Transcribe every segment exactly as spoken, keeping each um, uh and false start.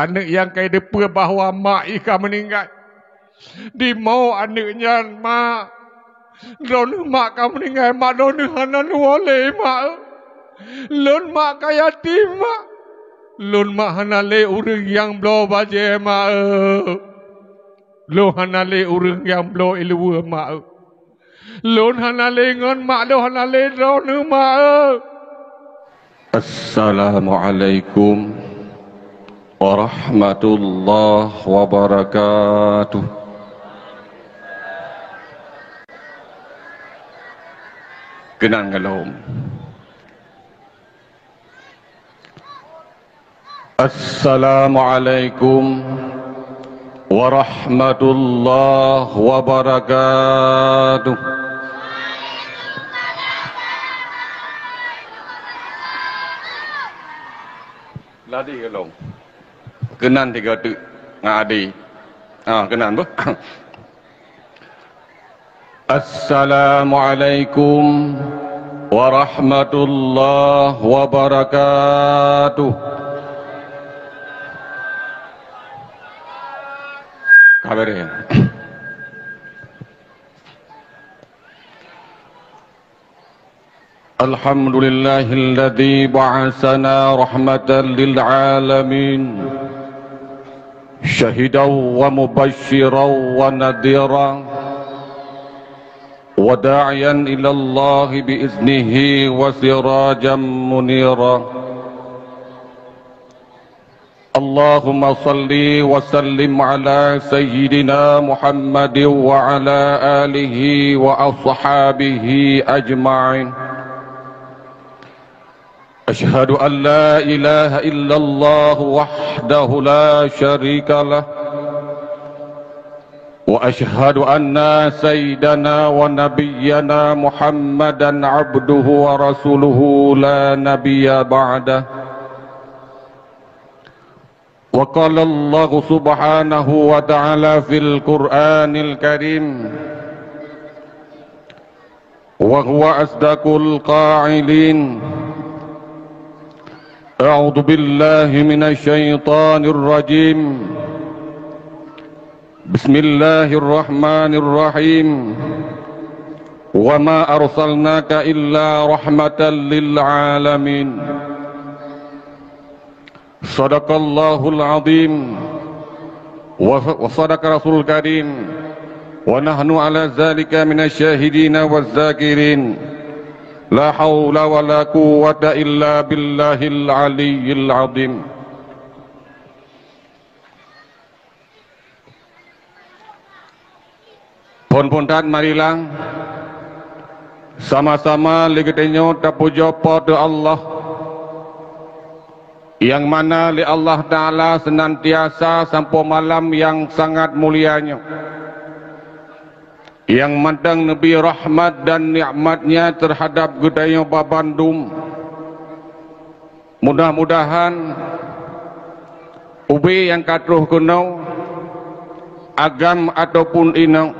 Aneuk nyang ka jiteupeue bahwa mak jih ka meuninggai. Di mo aneuk nyan, "Mak, droeneuh mak ka meuninggai, mak, droeneuh hana neuwoe lé, mak. Lôn mak ka yatim, mak. Lôn mak hana lé ureuëng nyang bloe bajée, mak. Lôn hana lé ureuëng nyang bloe iluweue, mak. Lôn hana lé ngon mak, lôn hana lé droeneuh, mak." Assalamualaikum warahmatullahi wabarakatuh. Keunan gohlom. Assalamualaikum warahmatullahi wabarakatuh. Ladi gohlom. Keunan tiga teuk ngon adi. Ah, keunan beuh. Assalamualaikum warahmatullahi wabarakatuh. Ka beureh. Alhamdulillahilladzi ba'atsana rahmatan lil alamin, syahidan wa mubasysyiran wa nadhira, wa da'iyan ilallahi bi iznihi wa sirajan munira. Allahumma shalli wa sallim ala sayyidina Muhammadin wa ala alihi wa ashabihi ajma'in. Asyhadu an la ilaha illallah wahdahu la syarika lah. Wa asyhadu anna sayyidana wa nabiyyana Muhammadan abduhu wa rasuluhu la nabiyya ba'dah. Wa qala Allahu subhanahu wa ta'ala fil Qur'anil Karim, wa huwa asdaqul qailin. A'udzu billahi minasy syaithanir rajim. Bismillahirrahmanirrahim. Wa ma arsalnaka illa rahmatan lil alamin. Sadaqallahul azim. Wa, wa sadaqa rasulul karim. Wa nahnu ala zalika minasy syahidina waz zakirin. La haula wa la quwwata illa billahil aliyyil azim. Phon-phon that marilah sama-sama lé geutanyoe tapujoe Po teu Allah, nyang mana lé Allah Ta'ala seunantiasa sampoe malam nyang sangat mulia nyoe, nyang mantong neubri rahmat dan nikmat-Nya teuhadab geutanyoe babandum. Mudah-mudahan ubé nyang ka troh keunoe, agam ataupun inong,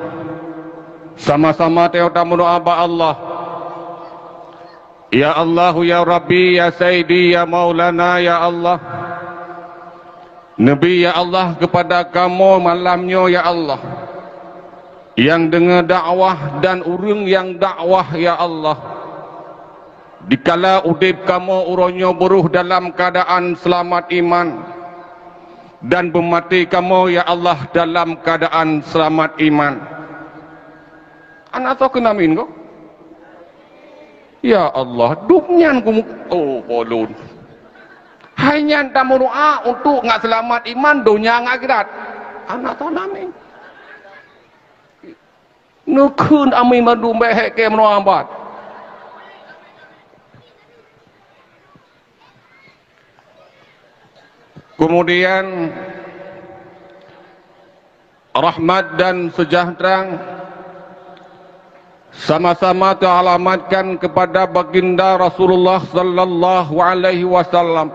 sama-sama teuh tameudoá bak Allah. Ya Allah, ya Rabbi, ya Sayyidi, ya Maulana, ya Allah. Neubri, ya Allah, keupada kamoe malam nyoe, ya Allah, nyang deungoe dakwah dan ureuëng nyang dakwah, ya Allah. Dikala udeb kamoe uroe nyoe beurôh dalam keuadaan seulamat iman, dan beumaté kamoe, ya Allah, dalam keuadaan seulamat iman. Hana soe keunan amin ko? Ya Allah, dum nyan ku, oh, ulôn. Hai nyan tameudoá untuk ngat seulamat iman donya ngon akhirat. Hana soe keunan amin. Neukheun amin mandum, bék hék kée meunoe ambat. Kemudian, rahmat dan sejahtera sama-sama teualamatkan keupada Baginda Rasulullah sallallahu alaihi wasallam,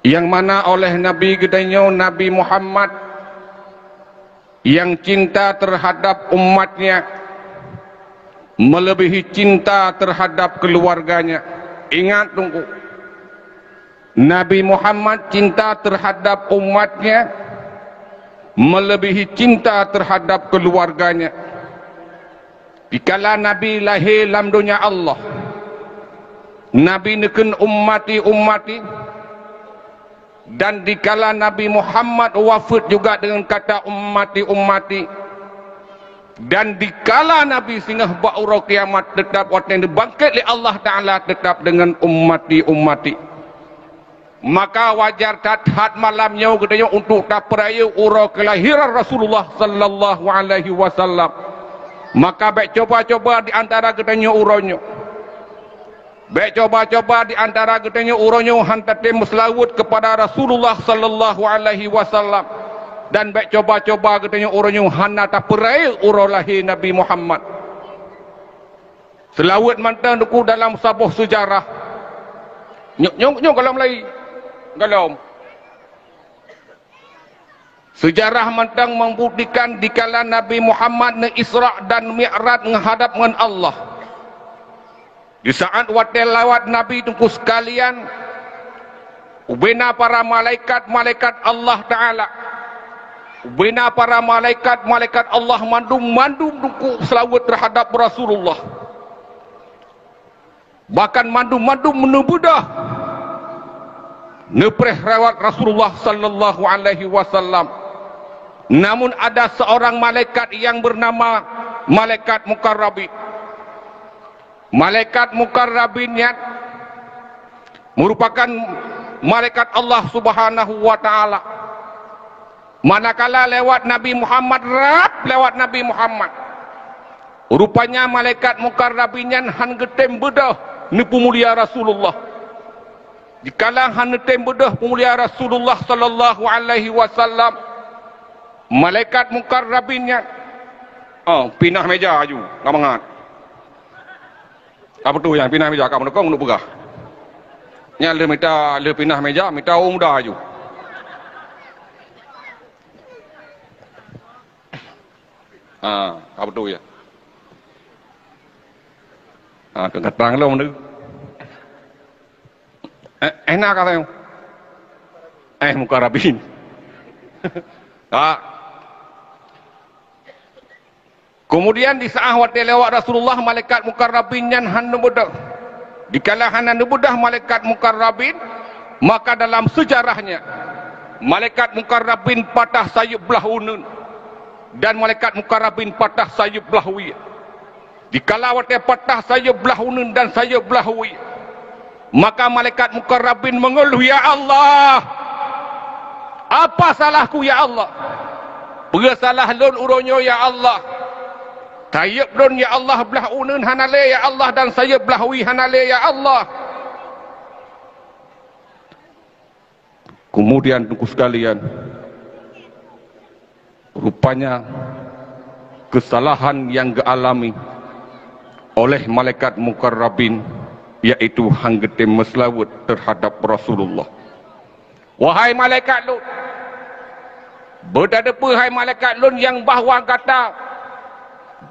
nyang mana oleh Nabi geutanyoe, Nabi Muhammad, nyang cinta teuhadab umat-Nya meuleubihi cinta teuhadab keuluwarga-Nya. Ingat, Teungku, Nabi Muhammad cinta terhadap umatnya melebihi cinta terhadap keluarganya. Dikala Nabi lahé lam donya Allah, Nabi neukheun, "Ummati, ummati." Dan dikala Nabi Muhammad wafeuet juga dengan kata, "Ummati, ummati." Dan dikala Nabi singoh bak uroe kiamat, teutap watée neubangkét lé Allah Ta'ala, teutap dengan, "Ummati, ummati." Maka wajar that-that malam nyoe geutanyoe untuk tapeurayeuk uroe keulahiran Rasulullah sallallahu alaihi wasallam. Maka bék coba-coba di antara geutanyoe uroe nyoe. Bék coba-coba di antara geutanyoe uroe nyoe han tatem meuseulaweuet keupada Rasulullah sallallahu alaihi wasallam, dan bék coba-coba geutanyoe uroe nyoe hana tapeurayeuk uroe lahé Nabi Muhammad. Seulaweuet mantong Teungku dalam saboh seujarah. Nyoe, nyoe, nyoe gohlom lagi. Gohlom. Seujarah mantong membuktikan dikala Nabi Muhammad neu-Isra dan Mi'raj ngeuhadab ngon Allah. Di saat watée lewat Nabi Teungku sekalian, ubena para malaikat-malaikat Allah Ta'ala, ubena para malaikat-malaikat Allah mandum-mandum Teungku seulaweuet terhadap Rasulullah. Bahkan mandum-mandum neubeudôh neupreh rawat Rasulullah sallallahu alaihi wasallam. Namun ada seorang malaikat yang bernama malaikat Mukarrabin. Malaikat Mukarrabin nyan merupakan malaikat Allah Subhanahu wa Ta'ala. Manakala lewat Nabi Muhammad, rab lewat Nabi Muhammad. Rupanya malaikat Mukarrabin nyan han geutem beudôh neupeumulia Rasulullah. Dikala han neutem beudôh peumulia Rasulullah sallallahu alaihi wasallam, malaikat Mukarrabin nyan, oh, pinah meja aju, ka mangat. Ka beutôi nyan, pinah meja, ka meunukong, meunuk peugah. Nyan lheueh mita, lheueh pinah meja, mita ureuëng muda aju. Ha, ka beutôi ya. Ha, keu gatang lom tu. Eh, eh, na ka sayang. Eh, Mukarrabin. Ha. Kemudian di saat watée lewat Rasulullah, malaikat Mukarrabin nyan han neubeudôh. Dikala hana neubeudôh malaikat Mukarrabin, maka dalam seujarahnya, malaikat Mukarrabin patah sayeup blah uneuen, dan malaikat Mukarrabin patah sayeup blah wie. Dikala watée patah sayeup blah uneuen dan sayeup blah wie, maka malaikat Mukarrabin meungeuluh, "Ya Allah, apa salahku, ya Allah? Peue salah lôn uroe nyoe, ya Allah? Sayeup lôn, ya Allah, blah uneuen hana lé, ya Allah, dan sayeup blah wie hana lé, ya Allah." Kemudian, Teungku sekalian, rupanya kesalahan yang geualami oleh malaikat Mukarrabin, yaitu han geutem meuseulaweuet terhadap Rasulullah. Wahai malaikat lôn, beutateupeu, hai malaikat lôn, nyang bahwa gata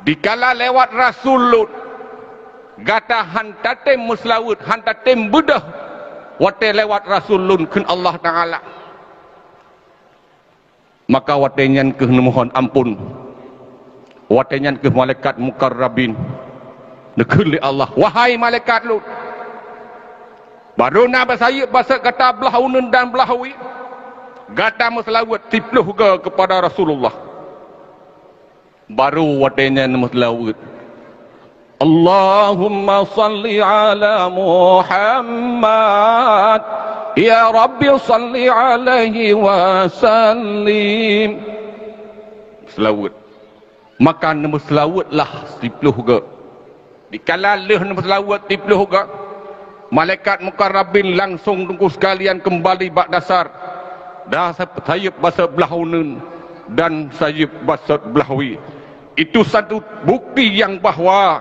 dikala lewat Rasul lôn, gata han tatem meuseulaweuet, han tatem beudôh watée lewat Rasul lôn, kheun Allah Ta'ala. Maka watée nyan kheueh neumohon amphon. Watée nyan kheueh malaikat Mukarrabin neukheun lé Allah, "Wahai malaikat lôn, barô na basayeup baseuet gata blah uneuen dan blah wie, gata meuseulaweuet siplôh goe keupada Rasulullah." Barô watée nyan meuseulaweuet, "Allahumma salli ala Muhammad, ya Rabbi salli alaihi wa sallim." Seulaweuet. Maka neumeuseulaweuetlah siplôh goe. Dikala lheueh neumeuseulaweuet siplôh goe, malaikat Mukarrabin langsong, Teungku sekalian, keumbali bak dasar, dan sayeup baseuet blah uneuen dan sayeup baseuet blah wie. Itu satu bukti nyang bahwa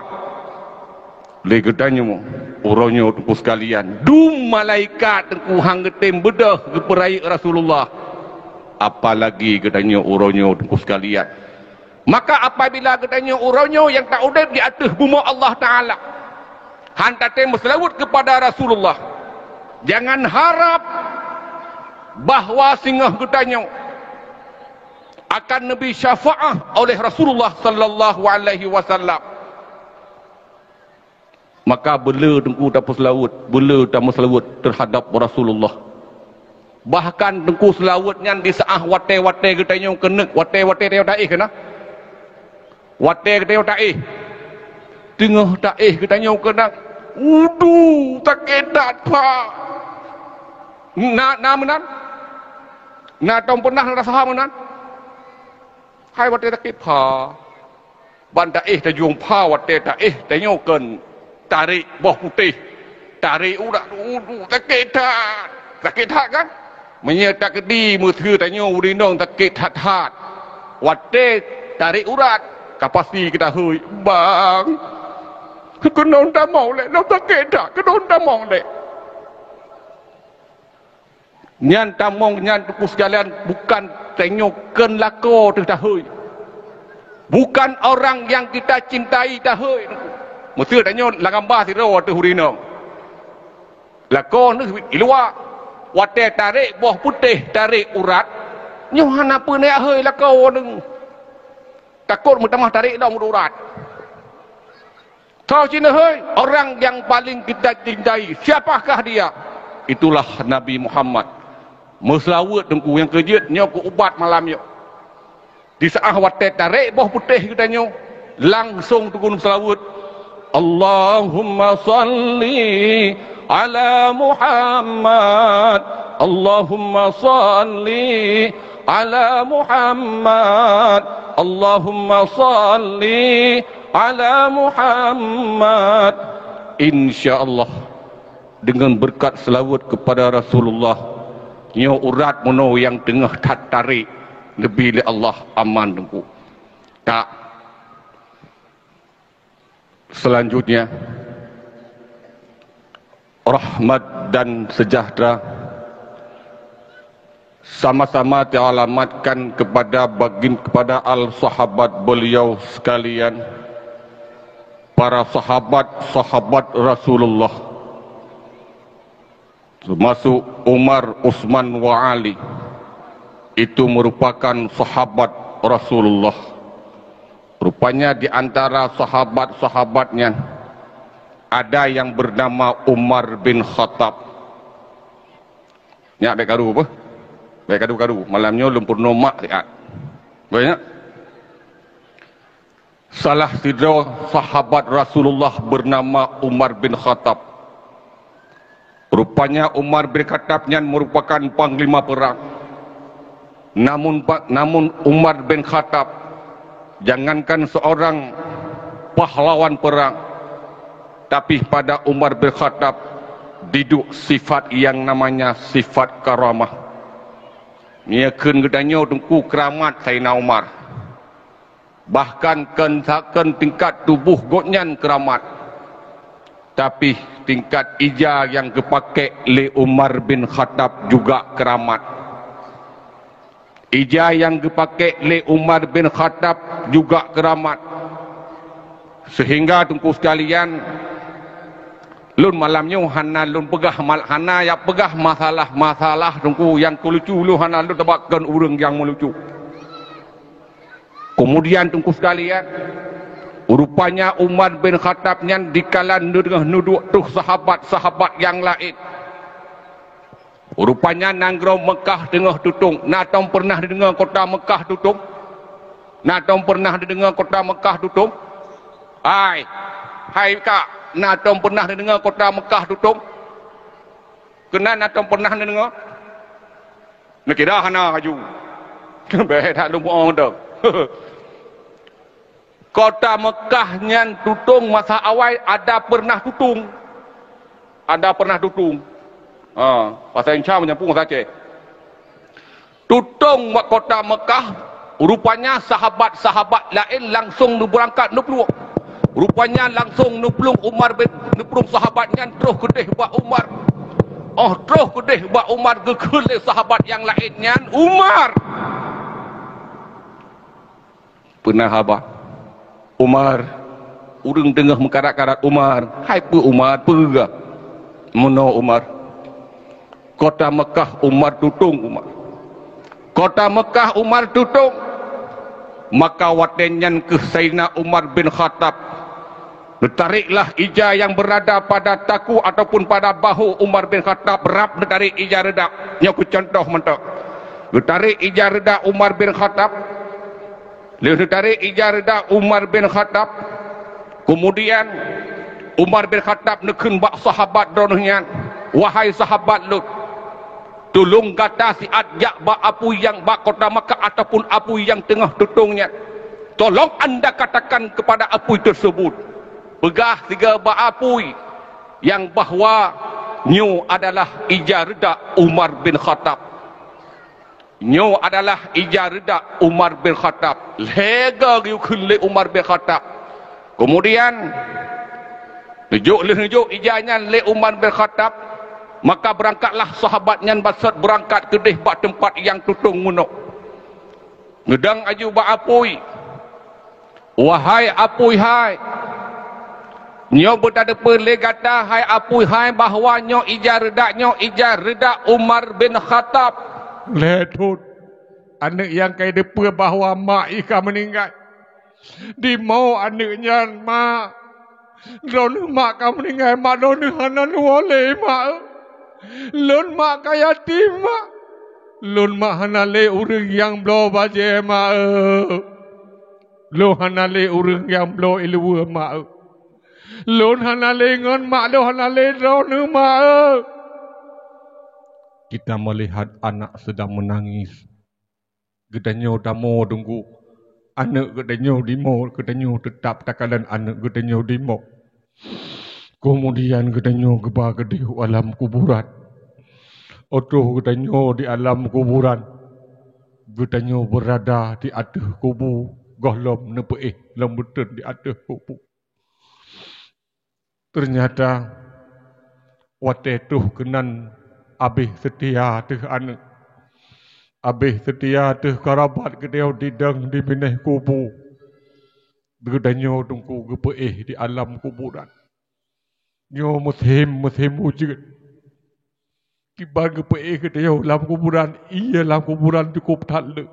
lé geutanyoe uroe nyoe, Teungku sekalian, dum malaikat, Teungku, han geutem beudôh geupeurayeuk Rasulullah, apalagi geutanyoe uroe nyoe, Teungku sekalian. Maka apabila geutanyoe uroe nyoe nyang taudeb di ateueh bumoe Allah Ta'ala, han tatem meuseulaweuet keupada Rasulullah, Jangan harap bahwa singoh geutanyoe akan neubi syafaat oleh Rasulullah sallallahu alaihi wasallam. Maka beu le Teungku tapeuseulaweuet, beu le tameuseulaweuet teuhadap Rasulullah. Bahkan Teungku seulaweuet nyan di saat watée-watée geutanyoe keuneuk, watée-watée tanyoe taéh keunan. Watée geutanyoe taéh, teungoh taéh geutanyoe keunan, udu sakét that pha. Na, na meunan? Na tom peunah rasa meunan? Hai watée sakét pha. Ban taéh tajong pha watée taéh tanyoe kheun tarék boh putéh, tarék urat, udu sakét that. Sakét that kan? Meunyoe takeudi meuseu tanyoe ureuëng inong sakét that-that, watée tarék urat, ka pasti keudahôi, "Bang, keunoe tamong lé, lôn sakét that, keunoe tamong lé." Nyan tamong nyan, Teungku sekalian, bukan tanyoe kheun lakoe teuh tahôi. Bukan orang yang kita cintai tahôi, Teungku. Meuseu tanyoe lam gamba sidroe ateueh ureuëng inong. Lakoe neuh i luwa. Watée tarék boh putéh, tarék urat, nyoe hana peue neuh ahôi lakoe neuh. Takot meutamah tarék lom urat. Soe cit neuh, orang yang paling kita cintai, siapakah dia? Itulah Nabi Muhammad. Meuseulaweuet Teungku nyang keujeuet nyoe keu ubat malam nyoe. Di saat watée tarék boh putéh geutanyoe, langsong Teungku meuseulaweuet, "Allahumma salli ala Muhammad, Allahumma salli ala Muhammad, Allahumma salli ala Muhammad." Insya Allah, deungon beureukat seulaweuet keupada Rasulullah, nyoe urat meunoe nyang teungoh that tarék, neubi lé Allah aman Teungku. Tak. Selanjutnya, rahmat dan sejahtera sama-sama teralamatkan kepada bagin-, kepada al sahabat beliau sekalian, para sahabat-sahabat Rasulullah, termasuk Umar, Utsman, wa Ali. Itu merupakan sahabat Rasulullah. Rupanya di antara sahabat-sahabat nyan ada yang bernama Umar bin Khattab. Nyak bék karu apa? Bék karu-karu. Malam nyoe lôn peurunoe mak siat. Banyak. Salah sidroe sahabat Rasulullah bernama Umar bin Khattab. Rupanya Umar bin Khattab nyan merupakan panglima perang. Namun pa-, namun Umar bin Khattab jangankan seorang pahlawan perang, tapi pada Umar bin Khattab diduek sifat yang namanya sifat karamah. Nyoe kheun geutanyoe Teungku keramat Saidina Umar. Bahkan kon, kon tingkat tuboh gobnyan keuramat, tapi tingkat ija nyang geupakék lé Umar bin Khattab juga keuramat. Ija nyang geupakék lé Umar bin Khattab juga keuramat. Sehingga Teungku sekalian, lôn malam nyoe hana lôn peugah mal-, hana jak peugah masalah-masalah Teungku nyang keu lucu, lôn hana lôn tabak kon ureuëng nyang meulucu. Keumudian Teungku sekalian, rupanya Umar bin Khattab nyan dikala neudeungoh neuduek troh sahabat-sahabat nyang laén. Rupanya nanggroe Meukah teungoh tutong. Na tom peureunah neudeungoe kota Meukah tutong? Na tom peureunah neudeungoe kota Meukah tutong? Hai, hai ka, na tom peureunah neudeungoe kota Meukah tutong? Keunan na tom peureunah neudeungoe? Neukira hana laju. Bék that lôn muoh dong. Kota Meukah nyan tutong masa awai ada peureunah tutong. Ada peureunah tutong. Ha, bahasa Indonesia meunyampung bahasa Aceh. Tutong bak kota Meukah, rupanya sahabat-sahabat laén langsong neubeurangkat neuplueng. Rupanya langsong neuplueng Umar bin, neuplueng sahabat nyan troh keudeh bak Umar. Oh, troh keudeh bak Umar geukheun lé sahabat nyang laén nyan, "Umar!" Peunah haba, "Umar!" Ureuëng teungoh meukarat-karat, "Umar!" Hai peue Umar, peugah. Meunoe Umar. Kota Mekah Umar tutong, Umar. Kota Mekah Umar tutong. Maka watée nyan keuh Saidina Umar bin Khattab geutariklah ija nyang beurada pada taku ataupun pada bahu Umar bin Khattab, rab geutarek ija reudak. Nyoe keu contoh mantong. Geutarek ija reudak Umar bin Khattab. Lheueh geutarek ija reudak Umar bin Khattab, keumudian Umar bin Khattab neukheun bak sahabat droeneuh nyan, "Wahai sahabat lôn, tulông gata siat jak bak apui nyang bak kota Makkah ataupun apui nyang teungoh tutong nyan. Tolong anda katakan kepada apui tersebut, peugah sigoe bak apui nyang bahwa nyoe adalah ija reudak Umar bin Khattab." Nyoe adalah ija reudak Umar bin Khattab. Lhée goe geuyue kheun lé Umar bin Khattab. Keumudian, neujok lheueh neujok ija nyan lé Umar bin Khattab, maka beurangkatlah sahabat nyan baset beurangkat keudeh bak teumpat nyang tutong meunoe. Neudong aju bak apui, "Wahai apui hai, nyoe beutadeupeu lé gata hai apui hai bahwa nyoe ija reudak, nyoe ija reudak Umar bin Khattab." Lhée thon, aneuëk nyang ka ideupeu bahwa mak jih ka meuninggai. Dimoe aneuëk nyan, "Mak, droeneuh mak ka meuninggai, mak, droeneuh hana neuwoe lé, mak. Lôn mak ka yatim, mak. Lôn mak hana lé ureuëng nyang bloe bajée, mak." Lôn hana lé ureuëng nyang bloe iluweue, mak eu. Lôn hana lé ngon mak, lôn hana lé droeneuh, mak eu. Kita melihat anak sedang menangis. Geutanyoe tamoe teungku. Aneuëk geutanyoe dimoe, geutanyoe teutap takalon aneuëk geutanyoe dimoe. Keumudian geutanyoe geuba keudeh u alam kuburan. Óh troh geutanyoe di alam kuburan, geutanyoe beurada di ateueh kubu, gohlom neupeuéh lom beuteun di ateueh kubu. Teunyata watée troh keunan abéh seutia teuh aneuëk, abéh seutia teuh karabat geutanyoe didong di binéh kubu. Geutanyoe teungku geupeuéh di alam kuburan. Nyoe musém, musém ujeuen. Kiban geupeuéh geutanyoe lam kuburan, ie lam kuburan cukôp that le.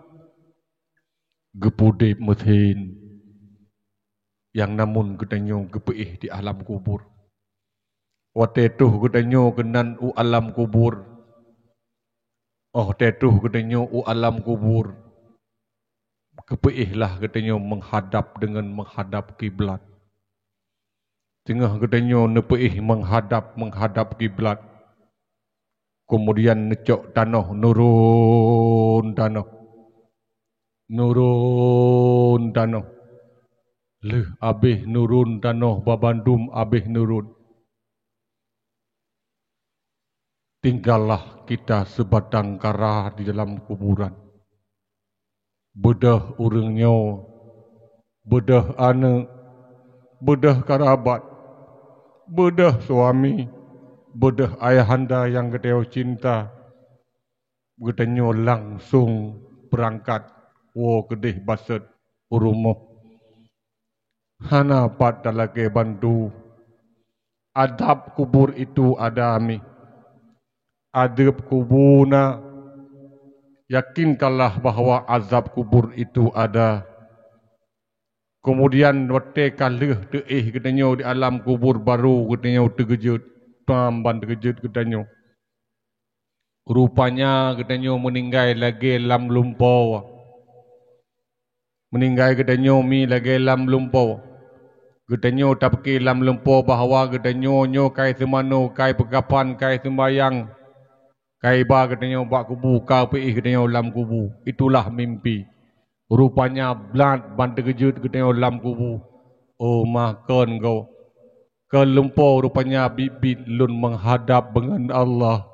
Geupudeb musém nyang namun geutanyoe geupeuéh di alam kubur. Watée troh geutanyoe keunan u alam kubur, óh watée troh geutanyoe u alam kubur, geupeuéh lah geutanyoe meuhadab deungon meuhadab kiblat. Teungoh geutanyoe neupeuéh meuhadab-meuhadab kiblat, keumudian neucok tanoh, nurun tanoh, nurun tanoh. Lheueh abéh nurun tanoh, babandum abéh nurun, tinggallah kita seubatang kara di dalam kuburan. Beudôh ureuëng nyoe, beudôh aneuëk, beudôh karabat, beudôh suami, beudôh ayahanda nyang geutanyoe cinta, geutanyoe langsong beurangkat woe keudeh baset u rumoh. Hana pat talakée bantu. Azab kubur itu ada mi. Azab kubur na. Yakinkanlah bahwa azab kubur itu ada. Keumudian watée ka lheueh teuéh geutanyoe di alam kubur, baru geutanyoe teukeujot, tam ban teukeujot geutanyoe. Rupanya geutanyoe meuninggai lagée lam lumpoe. Meuninggai geutanyoe mi lagée lam lumpoe. Geutanyoe tapeuke lam lumpoe bahwa geutanyoe nyoe kai seumanoe, kai peukapan, kai seumbayang, kai ba geutanyoe bak kubu, ka peuéh geutanyoe lam kubu. Itulah mimpi. Rupanya blat ban teukeujot geutanyoe lam kubu. Oh, mah kon goe! Kon lumpoe rupanya biet-biet lôn meuhadab ngon Allah.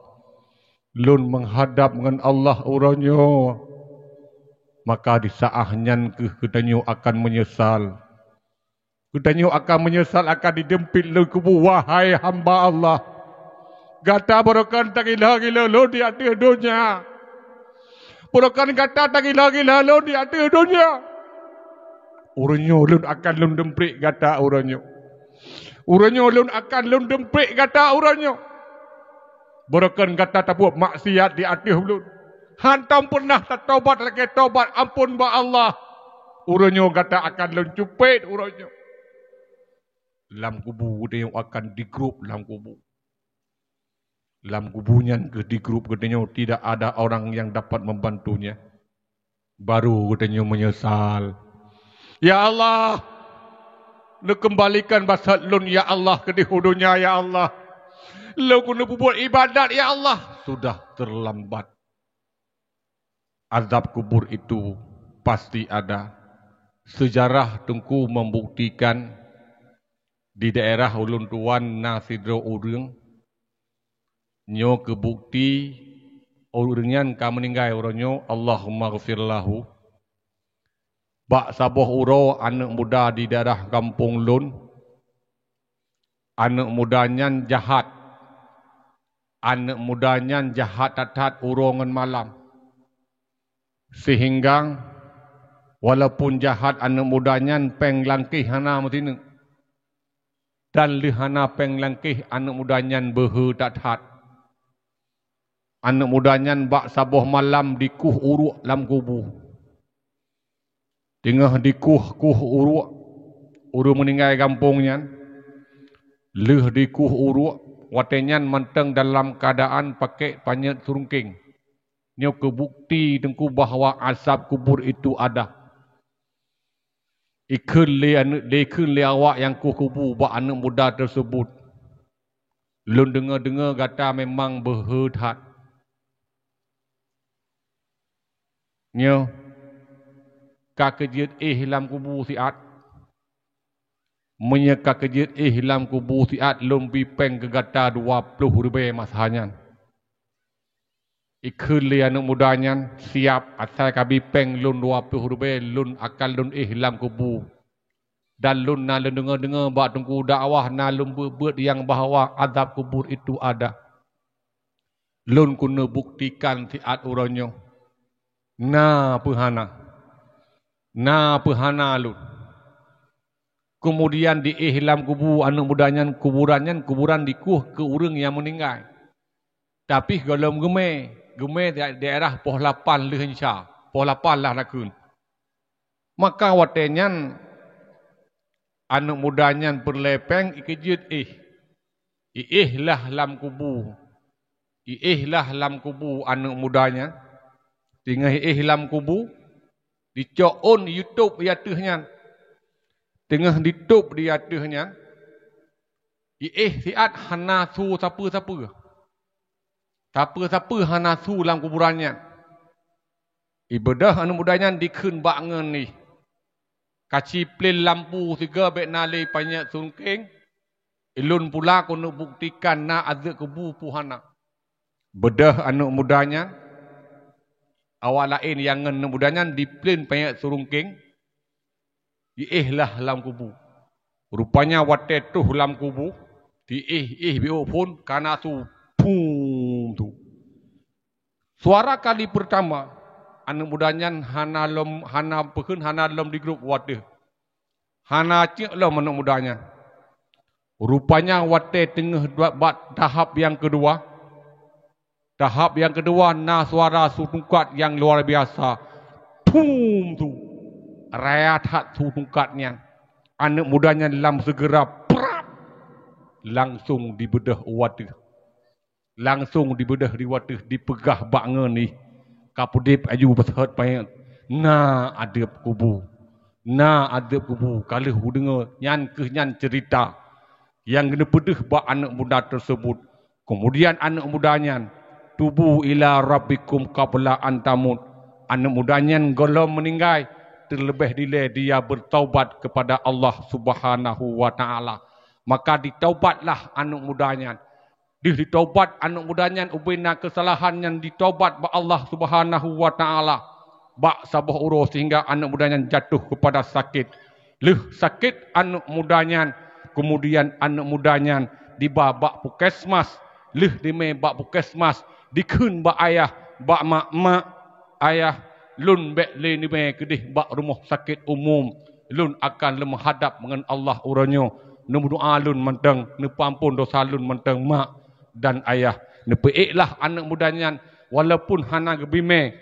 Lôn meuhadab ngon Allah uroe nyoe. Maka di saát nyan kheueh geutanyoe akan meunyeusal. Geutanyoe akan meunyeusal, akan jideumpet lôn kubu, "Wahai hamba Allah, gata barokon tagila-gila lôn di ateueh donya. Barokon gata tagila-gila lôn di ateueh donya." Uroe nyoe lôn akan lôn deumpet gata uroe nyoe. Uroe nyoe lôn akan lôn deumpet gata uroe nyoe. Beureukan gata tabuet maksiat di ateueh ulôn. Hantom peureunah tatobat lagée tobat amphon bak Allah. Uroe nyoe gata akan lôn cupet uroe nyoe. Lam kubu geutanyoe akan digrôb lam kubu. Lam kubu nyan keuh digrôb geutanyoe, tidak ada orang yang dapat membantunya. Baru geutanyoe meunyeusal. Ya Allah, neukeumbalikan basat lôn, ya Allah, keudeh u donya, ya Allah. Lôn keuneuk peubuet ibadat, ya Allah. Sudah terlambat. Azab kubur itu pasti ada. Sejarah Teungku membuktikan, di daerah ulôn tuan na sidroe ureuëng, nyoe keu bukti ureuëng nyan ka meuninggai uroe nyoe, Allahumma ghfir lahu. Bak saboh uroe aneuëk muda di daerah gampông lôn, aneuëk muda nyan jahat. Aneuëk muda nyan jahat that-that uroe ngon malam. Seuhingga, walaupun jahat aneuëk muda nyan, péng langkéh hana meusineuk. Dan lheueh hana péng langkéh, aneuëk muda nyan beuhe that-that. Aneuëk muda nyan bak saboh malam dikueh uruek lam kubu. Teungoh dikueh-kueh uruek ureuëng meuninggai gampông nyan, lheueh dikueh uruek, watée nyan mantong dalam keuadaan pakék panyöt seuruengkeng. Nyoe keu bukti Teungku bahwa azab kubur itu ada. Ikheun lé aneuëk, ikheun lé awak nyang kueh kubu bak aneuëk muda teuseubut, "Lôn deungoe-deungoe gata memang beuhe that. Nyoe, ka keujeuet éh lam kubu siat. Meunyoe ka keujeuet éh lam kubu siat, lôn bi péng keu gata dua ploh ribée masa nyan." Ikheun lé aneuëk muda nyan, "Siap, asai ka bi péng lôn dua ploh ribée, lôn akan lôn éh lam kubu. Dan lôn na lôn deungoe-deungoe bak Teungku dakwah na lôn beuet-beuet nyang bahwa azab kubur itu ada. Lôn keuneuk buktikan siat uroe nyoe. Na peuhana. Na peuhana lôn." Keumudian diéh lam kubu aneuëk muda nyan, kuburan nyan kuburan dikueh keu ureuëng nyang meuninggai. Tapi gohlom geumé, geumé di daerah poh lapan lheueh Isya, poh lapan lah nakheun. Maka watée nyan aneuëk muda nyan peureulée péng, ikeujeuet éh. Iéh lah lam kubu. Iéh lah lam kubu aneuëk muda nyan. Teungoh iéh lam kubu, dicok ôn, itôb di ateueh nyan. Teungoh ditôb di ateueh nyan, iéh siat hana su sapeue-sapeue. Sapeue-sapeue hana su lam kuburan nyan. Ibeudôh aneuëk muda nyan dikheun bak ngon jih, "Ka ci plén lampu sigoe bék na lé panyöt seuruengkeng, ulôn pula keuneuk buktikan na azab kubu peuhana." Beudôh aneuëk muda nyan, awak laén nyang ngon aneuëk muda nyan diplén panyöt seuruengkeng, iéh lah lam kubu. Rupanya watée troh lam kubu, diéh-éh biôh phon ka na su, phum tu. Suara kali peurtama, aneuëk muda nyan hana lom, hana peukheun, hana lom digrôb u ateueh. Hana cék lom aneuëk muda nyan. Rupanya watée teungoh duek bak tahap nyang keudua, tahap nyang keudua na suara su tungkat nyang luar biasa. Phum tu! Raya that su tungkat nyan. Aneuëk muda nyan lam seugera, prap! Langsong dibeudôh u ateueh. Langsong dibeudôh di ateueh, dipeugah bak ngon jih, "Ka peudeb aju beuseut panyöt. Na adeueb kubu. Na adeueb kubu. Ka lheueh u deungoe, nyan keuh nyan ceurita nyang geupeubeudôh bak aneuëk muda teuseubut." Keumudian aneuëk muda nyan, "Tubu ila rabbikum qabla an tamut." Aneuëk muda nyan gohlom meuninggai, teuleubeh dilée dia beutaubat keupada Allah Subhanahu wa Ta'ala. Maka ditaubatlah aneuëk muda nyan. Deuh ditaubat aneuëk muda nyan, ubena keusalahan nyan ditaubat bak Allah Subhanahu wa Ta'ala. Bak saboh uroe sehingga aneuëk muda nyan jatuh keupada sakét. Lheueh sakét aneuëk muda nyan, keumudian aneuëk muda nyan diba bak puskesmas. Lheueh dimé bak puskesmas, dikheun bak ayah, bak mak, "Mak, ayah, lôn bék lé nimé keudeh bak rumoh sakét umum. Lôn akan lôn meuhadab ngon Allah uroe nyoe. Neumeudoá lôn mantong, neupeuamphon desya lôn mantong, mak dan ayah." Neupeuék lah aneuëk muda nyan, walaupun hana geubimé,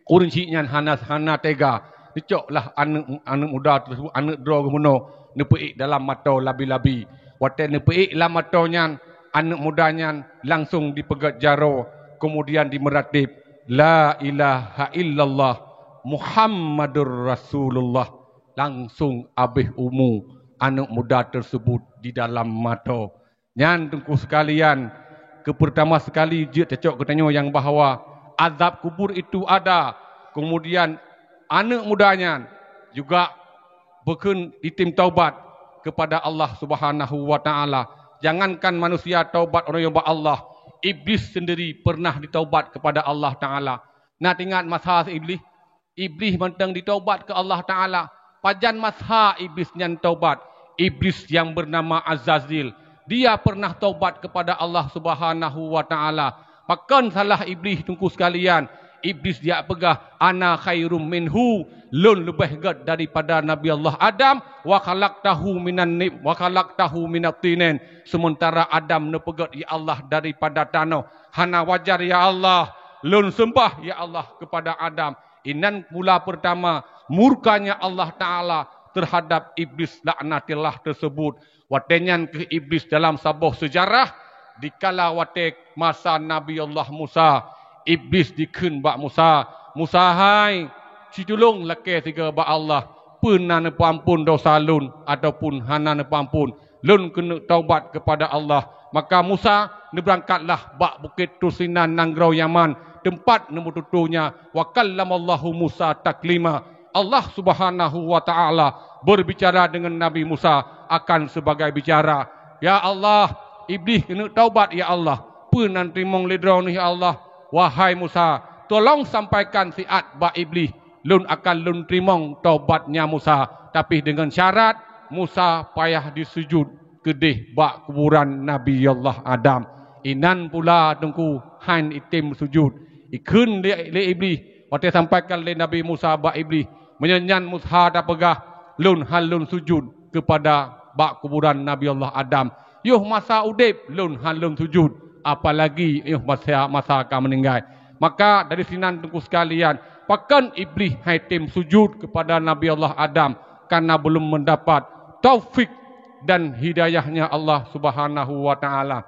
ureuëng syiek nyan hana, hana teuga. Neucok lah aneuëk, aneuëk muda tersebut, aneuëk droe geuh meunoe, neupeuék dalam mata labi-labi. Watée neupeuék lam mata nyan, aneuëk muda nyan langsong dipeugét jaroe, kemudian dimeuratib, "La ilaha illallah Muhammadur Rasulullah." Langsong abéh umu aneuëk muda tersebut di dalam mata. Nyan, Teungku sekalian, keupeurtama sekali jeuet tacok geutanyoe nyang bahwa azab kubur itu ada. Kemudian, aneuëk muda nyan juga beukheun item taubat kepada Allah Subhanahu wa Taala. Jangankan manusia taubat uroe nyoe bak Allah, Iblis sendiri pernah ditaubat kepada Allah Taala. Na teuingat masa Iblis? Iblis mantong ditaubat keu Allah Taala. Pajan masa Iblis nyan taubat? Iblis yang bernama Azazil, dia pernah taubat kepada Allah Subhanahu wa Taala. Pakon salah Iblis, Teungku sekalian? Iblis jak peugah, "Ana khairum minhu, lôn leubeh gét daripada Nabi Allah Adam, wa khalaqtahu minan nib, wa khalaqtahu minat tinin." Sementara Adam neupeugét, "Ya Allah, daripada tanoh." "Hana wajar, ya Allah, lôn seumbah, ya Allah, kepada Adam." Inan mula pertama murkanya Allah Taala terhadap Iblis laknatillah tersebut. Watée nyan keuh Iblis dalam saboh sejarah, dikala watée masa Nabi Allah Musa, Iblis dikheun bak Musa, "Musa hai, situlông lakée sigoe bak Allah, peue na neupeuampon dosa lôn ataupun hana neupeuampon? Lôn keuneuk taubat kepada Allah." Maka Musa neubeurangkatlah bak Bukét Tursina nanggroe Yaman, teumpat neumeututoe nyan, "Wa kallamallahu Musa taklima." Allah Subhanahu wa Taala berbicara dengan Nabi Musa akan sebagai bicara, "Ya Allah, Iblis keuneuk taubat, ya Allah. Peue na neuteurimong lé Droeneuh, ya Allah? Wahai Musa, tolong sampaikan siat bak Iblis, lôn akan lôn teurimong taubatnya Musa, tapi dengan syarat Musa payah disujud keudeh bak kuburan Nabi Allah Adam." Inan pula Teungku han item sujud. Ikheun lé, lé Iblis watée sampaikan lé Nabi Musa bak Iblis, "Meunyoe nyan Musa tapeugah, lôn han lôn sujud kepada bak kuburan Nabi Allah Adam. Yoh masa udeb lôn han lôn sujud, apalagi yoh masa, masa ka meuninggai." Maka dari sinan Teungku sekalian, pakon Iblis han item sujud kepada Nabi Allah Adam? Karena belum mendapat taufik dan hidayahnya Allah Subhanahu wa Taala.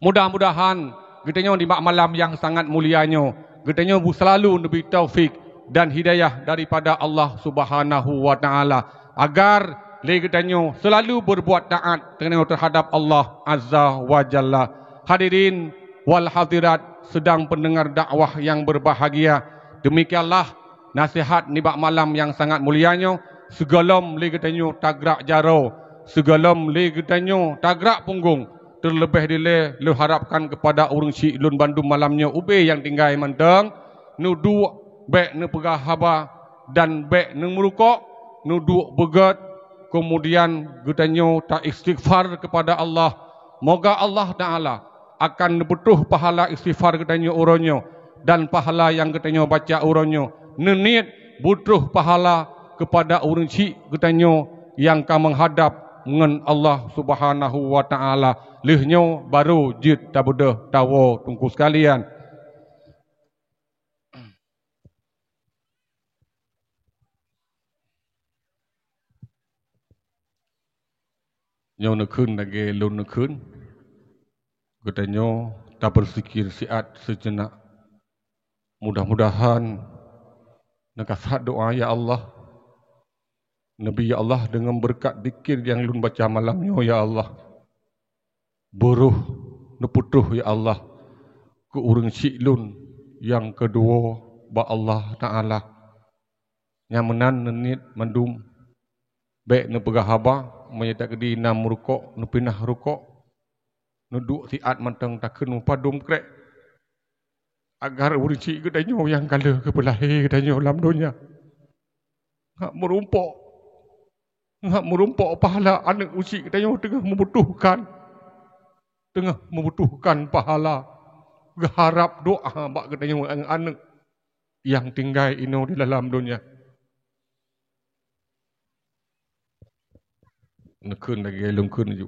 Mudah-mudahan geutanyoe di bak malam nyang sangat mulia nyoe, geutanyoe bu-, selalu neubri taufik dan hidayah daripada Allah Subhanahu wa Taala, agar lé geutanyoe selalu berbuat taat geutanyoe terhadap Allah Azza wa Jalla. Hadirin wal hadirat, sedang pendengar dakwah yang berbahagia, demikianlah nasihat nibak malam nyang sangat mulia nyoe. Sigohlom lé geutanyoe tagrak jaroe, sigohlom lé geutanyoe tagrak punggong, terlebih dilée lôn harapkan kepada ureuëng syiek lôn bandum malam nyoe ubé nyang tinggai mantong, neuduek bék neupeugah haba dan bék neumeurukok, neuduek beugét, kemudian geutanyoe ta-istighfar kepada Allah. Moga Allah Taala akan neupeutroh pahala istighfar geutanyoe uroe nyoe dan pahala nyang geutanyoe baca uroe nyoe, neuniet beutroh pahala kepada ureuëng syiek geutanyoe nyang ka meuhadab ngon Allah Subhanahu wa Taala. Lheueh nyoe barô jeuet tabeudôh tawoe, Teungku sekalian. Nyoe neukheun lagée lôn neukheun, geutanyoe tapeuzikir siat seujeuneuh. Mudah-mudahan neukasat doá, "Ya Allah, neubri, ya Allah, deungon beureukat zikir nyang lôn baca malam nyoe, ya Allah. Beuroh neupeutroh, ya Allah, keu ureuëng syiek lôn nyang keudua bak Allah Taala." Nyang meunan neuniet mandum, bék neupeugah haba, meunyoe takeudi na meurukok, neupinah rukok, neuduek siat mantong takheun meupadum krek, agar ureuëng syiek geutanyoe nyang ka lheueh geupeulahé geutanyoe lam donya, ngat meurumpok, ngat meurumpok pahala aneuëk ureuëng syiek geutanyoe teungoh meubutuhkan, teungoh meubutuhkan pahala. Geuharab doá bak geutanyoe aneuëk-aneuëk nyang tinggai inoe di dalam donya. Neukheun lagée lôn kheun ju.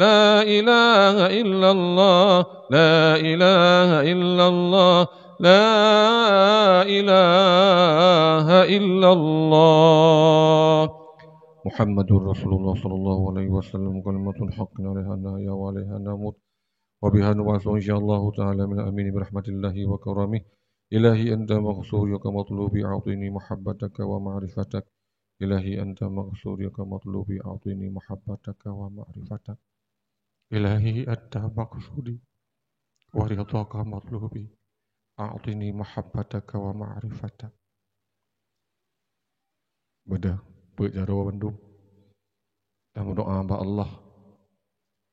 لا إله إلا الله، لا إله إلا الله، لا إله إلا الله. محمد رسول الله صلى الله عليه وسلم، كلمة الحق عليها نحيا وعليها نموت وبها نبعث إن شاء الله تعالى من الآمنين برحمة الله وكرمه. إلهي أنت مقصودي ومطلوبي، أعطني محبتك ومعرفتك. إلهي أنت مقصودي ومطلوبي، أعطني محبتك ومعرفتك. إلهي أنت مقصودي ورضاك مطلوبي، أعطني محبتك ومعرفتك. Beudah, peuet jaroe bandum. Dan meudoa bak Allah,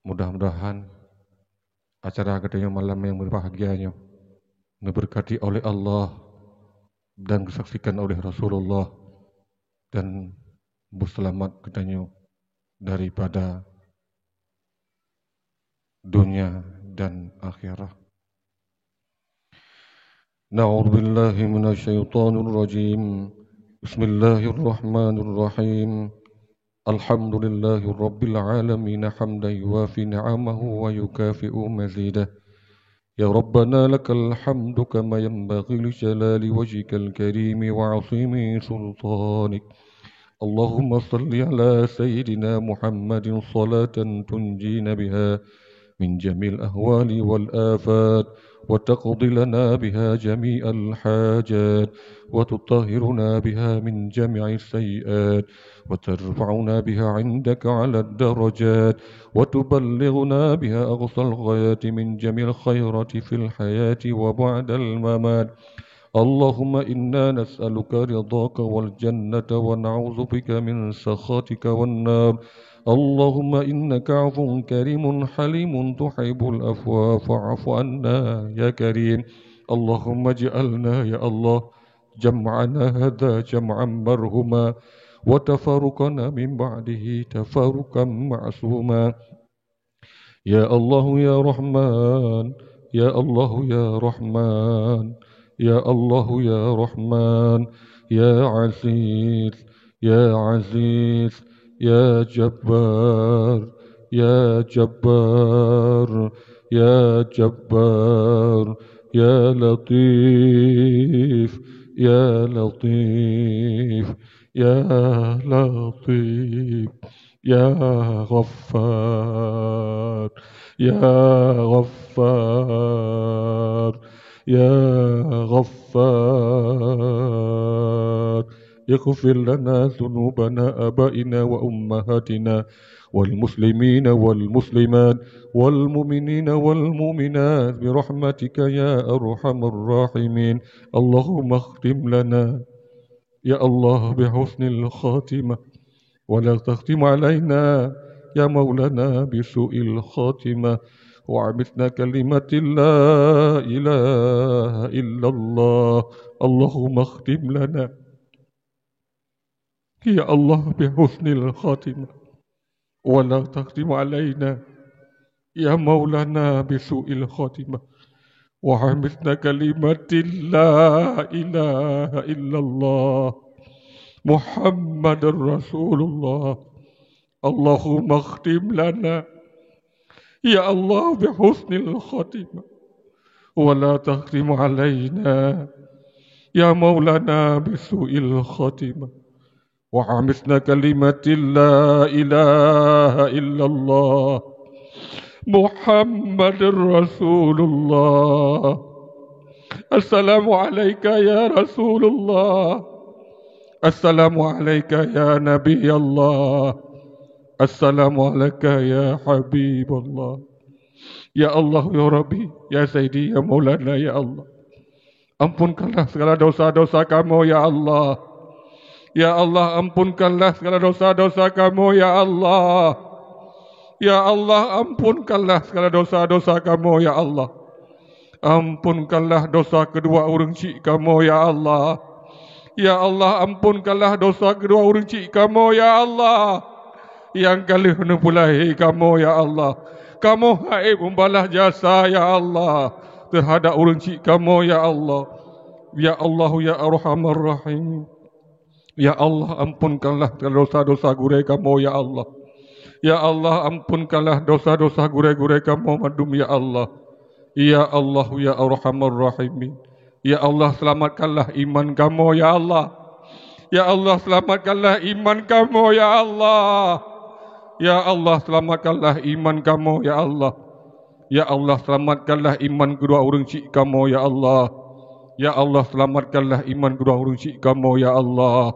mudah-mudahan acara geutanyoe malam nyang berbahagia nyoe neuberkati oleh Allah dan disaksikan oleh Rasulullah dan beuseulamat geutanyoe daripada dunia dan akhirat. أعوذ بالله من الشيطان الرجيم. بسم الله الرحمن الرحيم. الحمد لله رب العالمين، حمدا يوافي نعمه ويكافئ مزيده. يا ربنا لك الحمد كما ينبغي لجلال وجهك الكريم وعظيم سلطانك. اللهم صل على سيدنا محمد صلاة تنجينا بها من جميع الأهوال والآفات، وتقضي لنا بها جميع الحاجات، وتطهرنا بها من جميع السيئات، وترفعنا بها عندك على الدرجات، وتبلغنا بها أقصى الغايات من جميع الخيرات في الحياة وبعد الممات. اللهم إنا نسألك رضاك والجنة ونعوذ بك من سخطك والنار. اللهم إنك عفو كريم حليم تحب العفو فاعف عنا يا كريم. اللهم اجعلنا يا الله جمعنا هذا جمعا مرحوما وتفرقنا من بعده تفرقا معصوما. يا الله يا رحمن، يا الله يا رحمن، يا الله يا رحمن، يا عزيز، يا عزيز، يا جبار، يا جبار، يا جبار، يا لطيف، يا لطيف، يا لطيف. يا غفار، يا غفار، يا غفار، اغفر لنا ذنوبنا آبائنا وأمهاتنا والمسلمين والمسلمات والمؤمنين والمؤمنات برحمتك يا أرحم الراحمين. اللهم اختم لنا يا الله بحسن الخاتمة، ولا تختم علينا يا مولانا بسوء الخاتمة، وأمتنا كلمة لا إله إلا الله. اللهم اختم لنا يا الله بحسن الخاتمة، ولا تختم علينا يا مولانا بسوء الخاتمة، وأمتنا كلمة لا إله إلا الله محمد رسول الله. اللهم اختم لنا يا الله بحسن الخاتمة، ولا تختم علينا يا مولانا بسوء الخاتمة، وأمتنا كلمة لا إله إلا الله محمد رسول الله. السلام عليك يا رسول الله. السلام عليك يا نبي الله. السلام عليك يا حبيب الله. Ya Allah, ya Rabbi, ya Sayyidi, ya Maulana, ya Allah. Ampunkanlah segala dosa-dosa kamoe, ya Allah. Ya Allah, ampunkanlah segala dosa-dosa kamoe, ya Allah. Ya Allah, ampunkanlah segala dosa-dosa kamoe, ya Allah. Ampunkanlah dosa keudua ureuëng chik kamoe, ya Allah. Ya Allah, ampunkanlah dosa keudua ureuëng chik kamoe, ya Allah. Nyang ka lheueh neupeulahé kamoe, ya Allah. Kamoe hana ék meubalah jasa, ya Allah, teuhadap ureuëng chik kamoe, ya Allah. Ya Allah, ya Arhamar Rahim. Ya Allah, ampunkanlah dosa-dosa gurée kamoe, ya Allah. Ya Allah, ampunkanlah dosa-dosa gurée-gurée kamoe mandum, ya Allah. Ya Allah, ya Arhamar Rahimin. Ya Allah, selamatkanlah iman kamoe, ya Allah. Ya Allah, selamatkanlah iman kamoe, ya Allah. Ya Allah, selamatkanlah iman kamoe, ya Allah. Ya Allah, selamatkanlah iman keudua ureuëng syik kamoe, ya Allah. Ya Allah, selamatkanlah iman keudua ureuëng syik kamoe, ya Allah.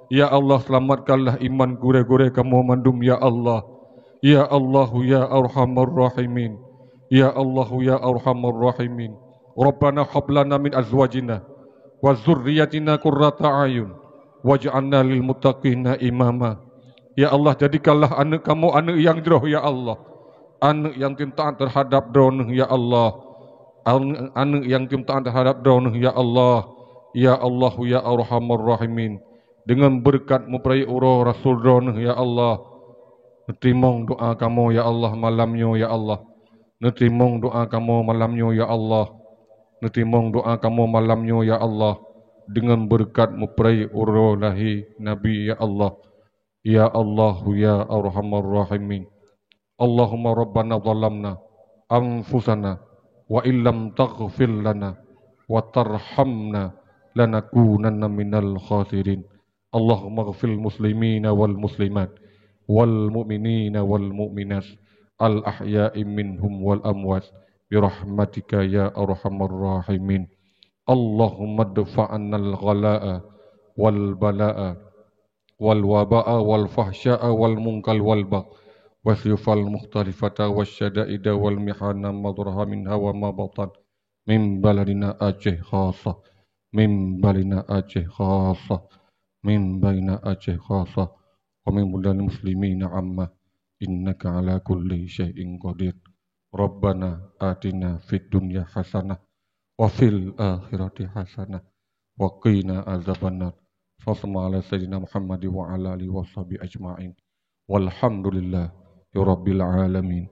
Ya Allah, selamatkanlah iman gurée-gurée kamoe mandum, ya Allah. Ya Allahu ya Arhamar Rahimin. Ya Allahu ya Arhamar Rahimin. Rabbana hab lana min azwajina wa dzurriyyatina qurrata a'yun waj'alna lil muttaqina imama. Ya Allah, jadikanlah aneuëk kamoe aneuëk nyang jroh, ya Allah. Aneuëk nyang taát terhadap Droeneueh, ya Allah. Aneuëk, aneuëk nyang taát terhadap Droeneueh, ya Allah. Ya Allahu ya Arhamar Rahimin. Deungon beureukat meupeuraya uroe Rasul Droeneueh, ya Allah. Neuteurimong doa kamoe, ya Allah, malam nyoe, ya Allah. Neuteurimong doa kamoe malam nyoe, ya Allah. Neuteurimong doa kamoe malam nyoe, ya Allah, deungon beureukat meupeuraya uroe lahé Nabi, ya Allah. Ya Allahu ya Arhamar Rahimin. Allahumma rabbana zalamna anfusana wa illam taghfir lana wa tarhamna lanakunanna minal khasirin. Allahumma ighfir muslimina wal muslimat wal mu'minina wal mu'minat al ahya'i minhum wal amwat bi rahmatika ya arhamar rahimin. Allahumma dfa' 'annal ghala'a wal bala'a wal waba'a wal fahsya'a wal munkal wal bagh wa suyufal mukhtalifata wasyada'ida wal mihana ma dhahara minha wa ma batan min baladina Aceh khasah, min baladina Aceh khasah, min baladina Aceh khasah, wa min buladil muslimina amma, innaka ala kulli syai'in qadir. Rabbana atina fid dunya hasanah wa fil akhirati hasanah wa qina azabannar. Sallallahu ala sayyidina Muhammad wa ala alihi wa sahbihi ajma'in. Walhamdulillahi rabbil alamin.